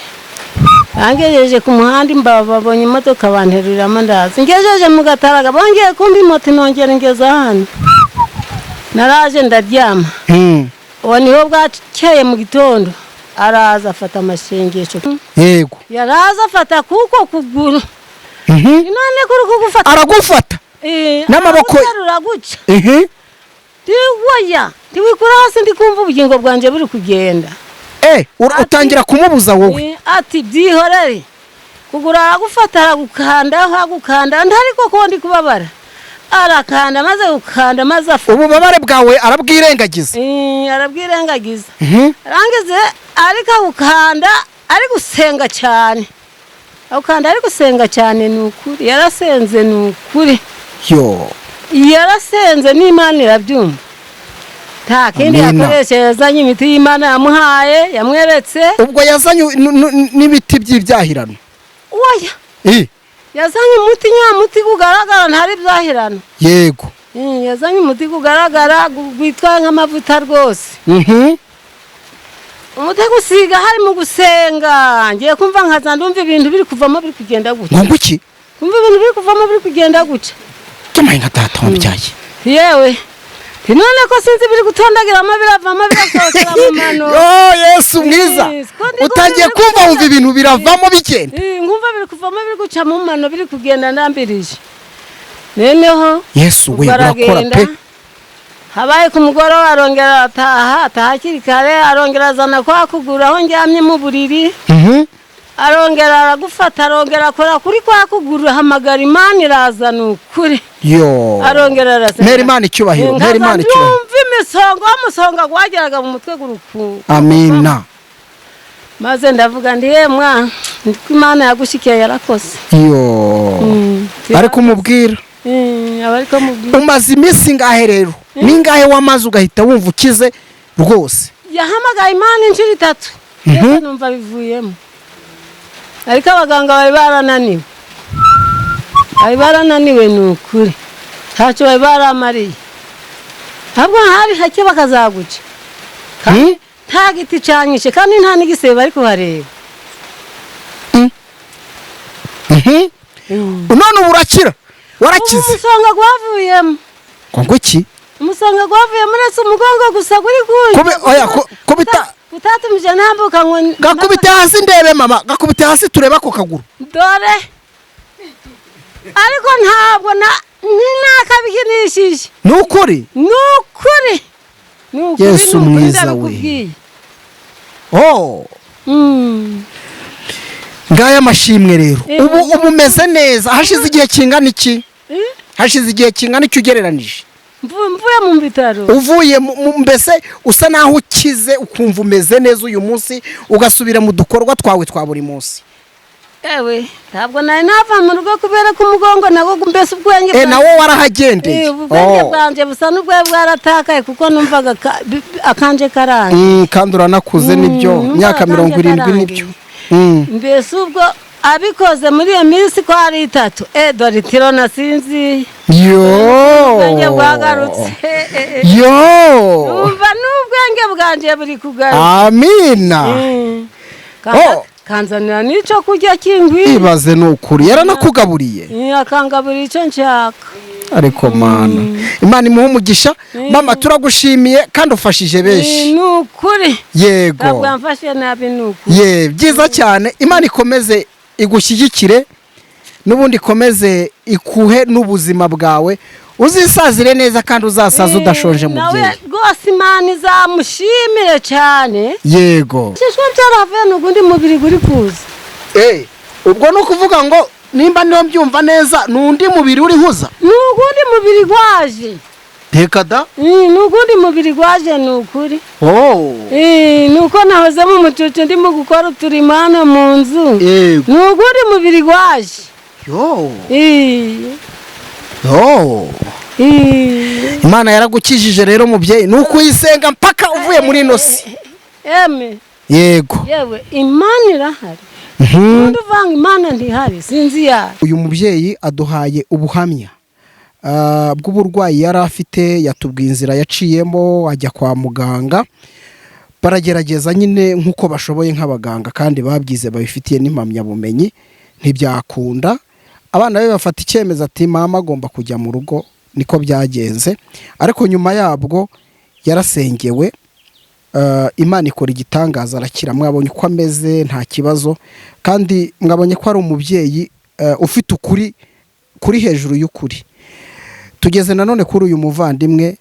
Bangejeje ku muhanda imbaba babonye imodoka banteruriramo ndaza. Ngejeje mu Gataraga bongeye kumpa moto nongera ngeza hano. Naraje ndaryama. Uwo niho bwakeye mu gitondo araza afata amashengesho. Yego. Yaraza afata kuko kuguru. None kuri kugufata. Aragufata. N'amaboko araguca. Ndiwoya, ndiwikura hasi ndikumva ubugingo bwanje buri kugenda. Utangira kumubuza wowe. Ati byihorere. Kugura aragufata aragukanda, agukanda ntariko ko ndi kubabara. Arakanda maze gukanda maze afu. Ububabare bwawe arabwirengagiza. Arabwirengagiza. Arangize ariko gukanda ari gusenga cyane. Akanda ari gusenga cyane nukuri. Yarasenze nukuri. Yo. Yarasenze n'Imana irabyumva. Nta kindi yakoresheje, yazanye imiti y'Imana yamuhaye, yamweretse. Ubwo yazanye n'ibiti by'ibyahirano. Oya. Yazanye umuti nyamuti kugaragara ntari byahirano. Yego. Yazanye umuti kugaragara gwitwa nk'amavuta rwose. Umuti gusiga hari mu gusenga. Ngiye kumva nkaza ndumva ibintu biri kuvamo biri kugenda gutya. Ngo iki? Kumva ibintu biri kuvamo biri kugenda gutya. Cyamaye nka data wambyaye. Yewe. None ko sinzi biri gutondagiramo biravamo birasohokera mu mano. Yo Yesu mwiza. Utangiye kumva wumva ibintu biravamo bigenda. Nkumva biri kuvamo biri guca mu mano biri kugenda ndambirije. Neneho Yesu we urakora pe. Habaye ku mugoroba arongera ataha, ataha hakiri kare arongera azana kwa kugura aho ndyamye mu buriri. Arongera aragufata arongera akora kuri kwa kuguru hamagara Imana iraza nukuri. Yo. Arongera araza. Ntera Imana icyubahiro, ntera Imana icyubahiro. Numva imisongo, umusonga gwageraga mu mutwe guruku. Amina. Maze ndavuga ndi yemwa ndiko Imana yagushikiye yarakoze. Yo. Ariko umubwira. Abariko mubwira. Umaze iminsi ngahe rero? Ningahe wamaze ugahita wumva ukize rwose? Yahamagaye Imana inshuro 3. Rero numva bivuyemo. Ariko abaganga bari barananiwe. Bari barananiwe nukuri. Ntacyo bari baramariye. Ntabwo hari hake bakazaguca. Nta giti canyishe kandi nta n'igisebe bari kuhareba. None ubu urakira. Warakize. Umusonga gwavuyemo. Ngo iki? Umusonga gwavuyemo uretse umugongo gusa guri kuyi. Oya kubita Itatumije ntambuka ngo Gakubite hasi ndebe mama, gakubite hasi turebe ako kaguru. Dore, ariko ntabwo nakabikinishije. Ni ukuri? Ni ukuri, ni ukuri. Yesu Ni ukuri, mwiza we. ndabikubwiye. Oh. Ngaya amashimwe rero. Ubu umeze neza. Hashize igihe kingana iki? Eh? Hashize igihe kingana iki ugereranije? Mvuye mu bitaro. Uvuye mbese usa naho ukize, ukumva umeze neza uyu munsi, ugasubira mu dukorwa twawe twa buri munsi. Ewe, ntabwo nari nava mu rugo kubera ko umugongo nawo, mbese ubwenge Nawo warahagendeye? Ubwenge Oh. bwanjye busa n'ubwo bwaratakaye, kuko numvaga akanje karangiye. Kandi uranakuze nibyo. Numvaga Imyaka akanje 70 karangiye. nibyo. Mbese ubwo abikoze muri iyo minsi ko ari 3, dore itiro nasinziye. Yo. Ubwenge bwagarutse. Yo. Numva n'ubwenge bwanjye buri kugaruka. Amina. Oh. Kanzanira n'icyo kurya kingwira. Ibaze, ni ukuri yaranakugaburiye. Akangaburira icyo nshaka. Ariko Mana, Imana imuhe umugisha. Mama, turagushimiye kandi ufashije benshi. Ni ukuri. Yego. Ntabwo yamfashe nabi, ni ukuri. Ye, byiza cyane. Imana ikomeze igushyigikire, n'ubundi ikomeze ikuhe n'ubuzima bwawe, uzisazire neza kandi uzasaze udashonje, Nawe mubyeyi. rwose Imana izamushimire cyane. Yego. Ishishwa byaravuye, n'ugundi mubiri guri kuza. Ubwo ni ukuvuga ngo nimba niyo mbyumva neza, ni undi mubiri uri huza? Ni ugundi mubiri gwaje. Reka da. Ni ugundi mubiri gwaje, ni ukuri. Oh. Ni uko nahoze mu mucucu ndimo gukora uturimo hano mu nzu. Yego. Ni ugundi mubiri gwaje. Yo. Oh. Imana yaragukijije rero mubyeyi, ni ukuyisenga mpaka uvuye muri ino si. Eme. Yego. Yewe, Imana irahari. Ubundi uvanga Imana ntihari, sinzi yayo. Uyu mubyeyi aduhaye ubuhamya bw'uburwayi yari afite, yatubwiye inzira yaciyemo ajya kwa muganga, baragerageza nyine nk'uko bashoboye nk'abaganga kandi babyize babifitiye n'impamyabumenyi, ntibyakunda. Abana be bafata icyemezo ati mama agomba kujya mu rugo, niko byagenze. Ariko nyuma yabwo yarasengewe, Imana ikora igitangaza arakira. Mwabonye uko ameze, nta kibazo, kandi mwabonye ko ari umubyeyi ufite ukuri kuri hejuru y'ukuri. Tugeze nanone kuri uyu muvandimwe,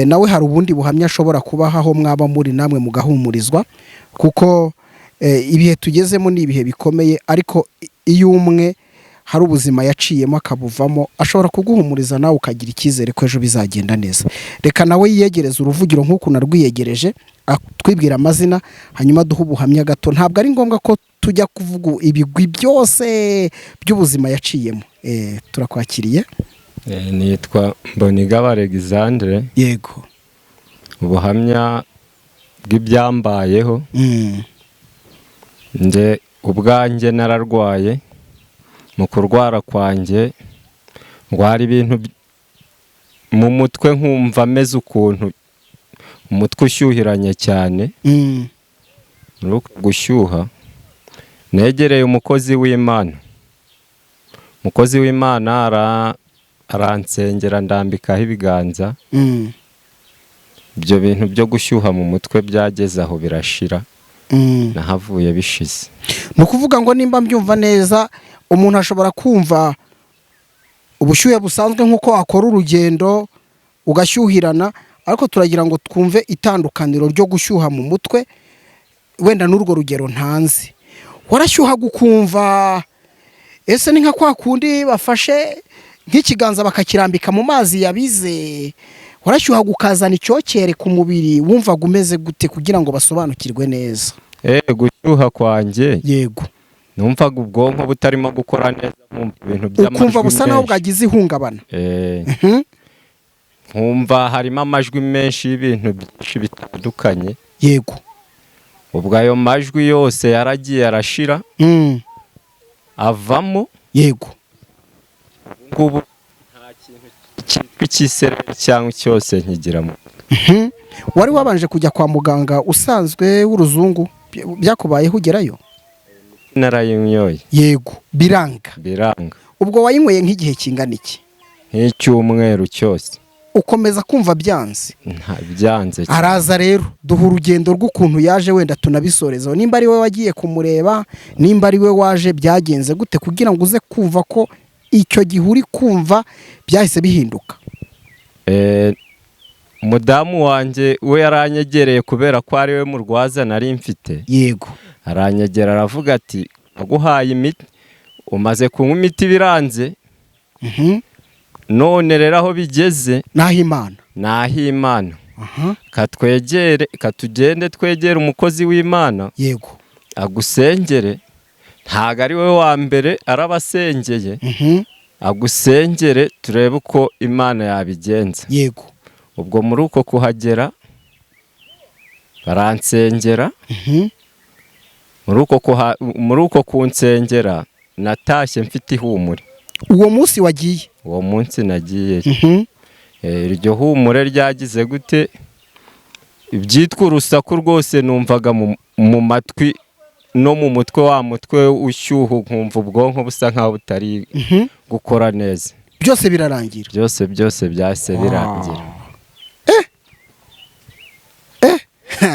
nawe hari ubundi buhamya ashobora kubaha aho mwaba muri namwe mugahumurizwa, kuko ibihe tugezemo ni ibihe bikomeye, ariko iyo umwe hari ubuzima yaciyemo akabuvamo, ashobora kuguhumuriza nawe ukagira icyizere ko ejo bizagenda neza. Reka nawe yiyegereze uruvugiro nk'uko narwiyegereje, twibwira amazina, hanyuma duhe ubuhamya gato. Ntabwo ari ngombwa ko tujya kuvuga ibigwi byose by'ubuzima yaciyemo. Turakwakiriye. Nitwa Mbonigaba Alexandre. Yego. Ubuhamya bw'ibyambayeho, nje ubwanjye nararwaye. Mu kurwara kwanjye ndwara ibintu mu mutwe, nkumva ameze ukuntu umutwe ushyuhiranye cyane. Muri uko gushyuha negereye umukozi w'Imana, umukozi w'Imana aransengera, ndambikaho ibiganza. Ibyo bintu byo gushyuha mu mutwe byageze aho birashira, nahavuye bishize. Ni ukuvuga ngo nimba mbyumva neza, umuntu ashobora kumva ubushyuhe busanzwe nk'uko wakora urugendo ugashyuhirana, ariko turagira ngo twumve itandukaniro ryo gushyuha mu mutwe wenda n'urwo rugero ntanze. Warashyuhaga ukumva ese ni nka kwa kundi bafashe nk'ikiganza bakakirambika mu mazi yabize, warashyuhaga ukazana icyokere ku mubiri, wumvaga umeze gute kugira ngo basobanukirwe neza? Gushyuha kwanjye, Yego. numvaga ubwonko butarimo gukora neza, nkumva ibintu by'amajwi Ukumva busa naho menshi. bwagize ihungabana. Nkumva harimo amajwi menshi y'ibintu byinshi bitandukanye. Yego. Ubwo ayo majwi yose yaragiye arashira, avamo. Yego. Ngubu nta kintu cyitwa ikisereri cyangwa cyose nkigiramo. Wari wabanje kujya kwa muganga usanzwe w'uruzungu, byakubayeho ugerayo? Narayinyoye. Yego, biranga. Biranga. Ubwo wayinyweye nk'igihe kingana iki? Nk'icyumweru cyose. Ukomeza kumva byanze? Byanze. Araza rero, duha urugendo rw'ukuntu yaje, wenda tunabisorezaho. Nimba ari we wagiye kumureba, nimba ari we waje, byagenze gute kugira ngo uze kumva ko icyo gihe uri kumva byahise bihinduka? Umudamu wanjye we yaranyegereye kubera ko ari we murwaza nari mfite. Aranyegera aravuga ati: "Naguhaye imiti, umaze kunywa imiti biranze. None rero aho bigeze Naho Imana. Ni ah'Imana. Katwegere, katugende twegere umukozi w'Imana agusengere. Ntabwo ari we wa mbere arabasengeye. Agusengere turebe uko Imana yabigenza." Ubwo muri uko kuhagera baransengera. Muri uko kunsengera natashye mfite ihumure. Uwo munsi wagiye? Uwo munsi nagiyeyo. Iryo humure ryagize gute? Ibyitwa urusaku rwose numvaga mu matwi no mu mutwe, wa mutwe ushyuha, nkumva ubwonko busa nkaho butari gukora neza. Byose birarangira? Byose byose byahise birangira.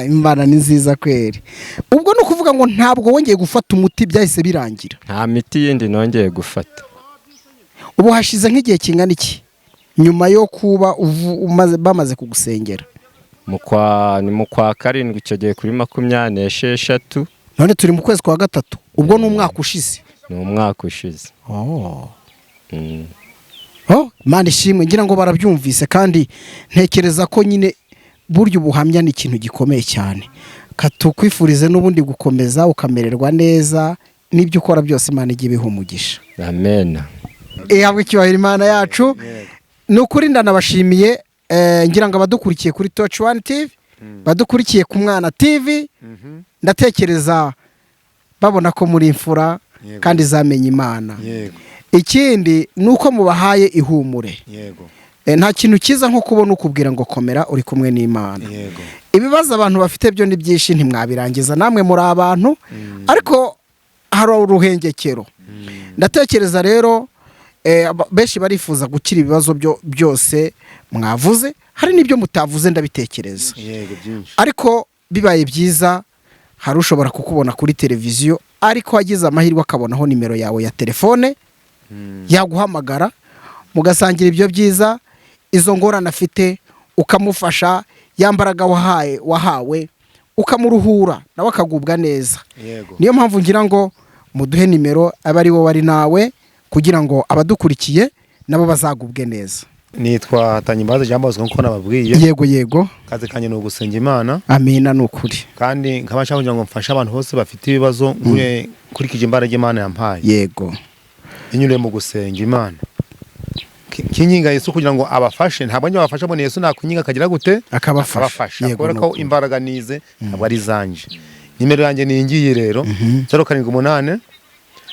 Imana ni nziza kweri. Ubwo ni ukuvuga ngo ntabwo wongeye gufata umuti, byahise birangira? Nta miti yindi nongeye gufata. Ubu hashize nk'igihe kingana iki nyuma yo kuba bamaze kugusengera? Ni mu kwa karindwi icyo gihe, kuri 26. None turi mu kwezi kwa gatatu, ubwo ni umwaka ushize? Ni umwaka ushize. Oh, Imana ishimwe. Ngira ngo barabyumvise, kandi ntekereza ko nyine burya ubuhamya ni ikintu gikomeye cyane. Katukwifurize n'ubundi gukomeza ukamererwa neza, n'ibyo ukora byose Imana ijye ibiha umugisha. Amen. Ihabwe icyubahiro Imana yacu. Ni ukuri ndanabashimiye. Ngira ngo abadukurikiye kuri Touch One TV, badukurikiye ku Mwana TV, ndatekereza babona ko muri imfura kandi zamenye Imana. Ikindi ni uko mubahaye ihumure. Nta kintu cyiza nko kubona ukubwira ngo komera, uri kumwe n'Imana. Ibibazo abantu bafite byo ni byinshi, ntimwabirangiza, namwe muri abantu, ariko hari uruhengekero. Ndatekereza rero benshi barifuza gukira ibibazo byo byose mwavuze, hari n'ibyo mutavuze ndabitekereza. Yego, byinshi. Ariko bibaye byiza hari ushobora kukubona kuri televiziyo, ariko wagize amahirwe akabonaho nimero yawe ya telefone, yaguhamagara mugasangira ibyo byiza, izo ngorane afite ukamufasha, ya mbaraga wahawe ukamuruhura, nawe akagubwa neza. Niyo mpamvu ngira ngo muduhe nimero, abe ari wowe ari nawe, kugira ngo abadukurikiye nabo bazagubwe neza. Nitwa Tanyimbaza Jean Bosco, nkuko nababwiye. Yego yego. Akazi kanjye ni ugusenga Imana. Amina, ni ukuri. Kandi nkaba nshaka kugira ngo mfashe abantu bose bafite ibibazo nkurikije imbaraga Imana yampaye, inyuriye mu gusenga Imana. Kinginga Yesu kugira ngo abafashe. Ntabwo njye wabafasha, mbone Yesu nakwinginga akagira gute? Akabafasha. Akabafasha. Yego, kubera ni ko ukuri. imbaraga nize ntabwo ari izanje. Nimero yanjye ni iyi rero: 078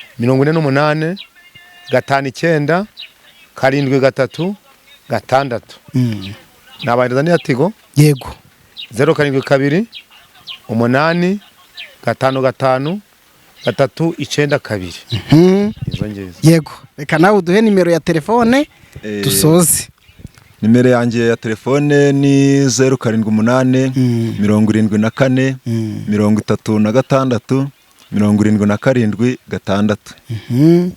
48 59 73 6. Nabahereza n'iya Tigo. Yego. 072 8 5 5 3 9 2. Izo ngizo. Yego, reka nawe uduhe nimero ya telefone dusoze. Nimero yanjye ya telefone ni 078 74 36 77 6.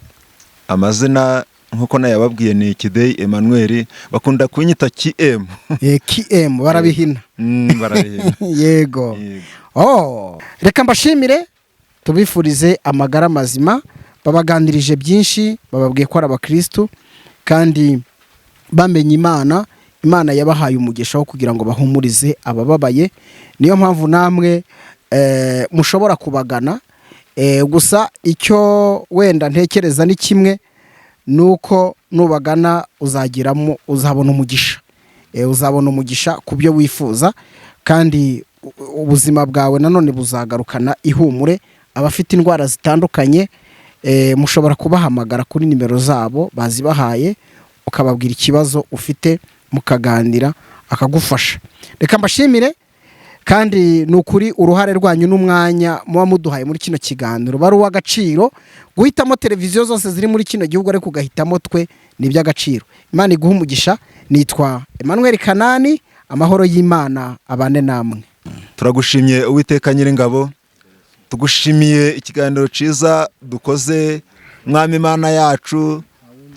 Amazina nk'uko nayababwiye ni Kideyi Emmanuel, bakunda kunyita KM. KM barabihina. Barabihina. Yego. Yego. Oh, reka mbashimire, tubifurize amagara mazima. Babaganirije byinshi, bababwiye ko ari abakristu kandi bamenye Imana. Imana yabahaye umugisha wo kugira ngo bahumurize abababaye. Niyo mpamvu namwe mushobora kubagana. Gusa icyo wenda ntekereza ni kimwe, ni uko nubagana uzagiramo, uzabona umugisha. Uzabona umugisha ku byo wifuza, kandi ubuzima bwawe nanone buzagarukana ihumure. Abafite indwara zitandukanye, mushobora kubahamagara kuri nimero zabo bazibahaye, ukababwira ikibazo ufite, mukaganira, akagufasha. Reka mbashimire. Kandi ni ukuri, uruhare rwanyu n'umwanya muba muduhaye muri kino kiganiro bari uw'agaciro. Guhitamo televiziyo zose ziri muri kino gihugu ariko ugahitamo twe, ni iby'agaciro. Imana iguha umugisha. Nitwa Emmanuel Kanani. Amahoro y'Imana abane namwe. Turagushimye, Uwiteka Nyiringabo. Tugushimiye ikiganiro cyiza dukoze, Mwami Imana yacu,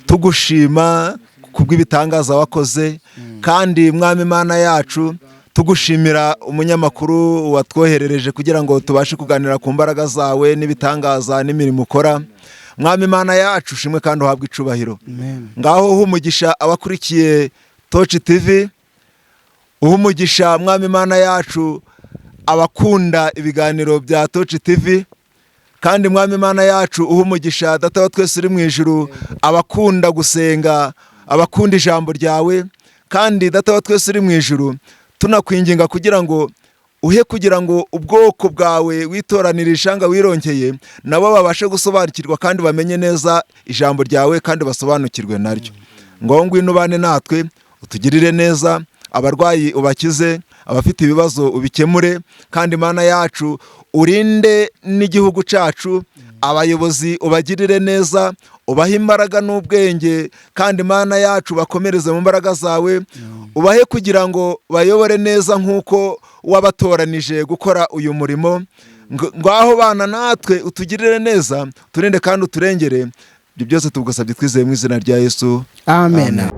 tugushima kubw'ibitangaza wakoze. Kandi Mwami Imana yacu, tugushimira umunyamakuru watwoherereje kugira ngo tubashe kuganira ku mbaraga zawe n'ibitangaza n'imirimo ukora. Mwami Imana yacu, ushimwe kandi uhabwe icubahiro. Ngaho uha umugisha abakurikiye Toci TV, uha umugisha, Mwami Imana yacu, abakunda ibiganiro bya Toci TV. Kandi Mwami Imana yacu, uha umugisha, Data wa twese uri mu ijuru, abakunda gusenga, abakunda ijambo ryawe. Kandi Data wa twese uri mu ijuru, tunakwinginga kugira ngo uhe kugira ngo ubwoko bwawe witoranira, ishanga wironkeye, nabo babashe gusobanukirwa kandi bamenye neza ijambo ryawe kandi basobanukirwe naryo. Ngo ngwino ubane natwe, utugirire neza, abarwayi ubakize, abafite ibibazo ubikemure. Kandi Imana yacu, urinde n'igihugu cyacu, abayobozi ubagirire neza, ubahe imbaraga n'ubwenge. Kandi Imana yacu, bakomereze mu mbaraga zawe, ubahe kugira ngo bayobore neza nk'uko wabatoranije gukora uyu murimo. Ngaho bana natwe, utugirire neza, turinde kandi uturengere. Ibyo byose tugusabye twizeye mu izina rya Yesu. Amen.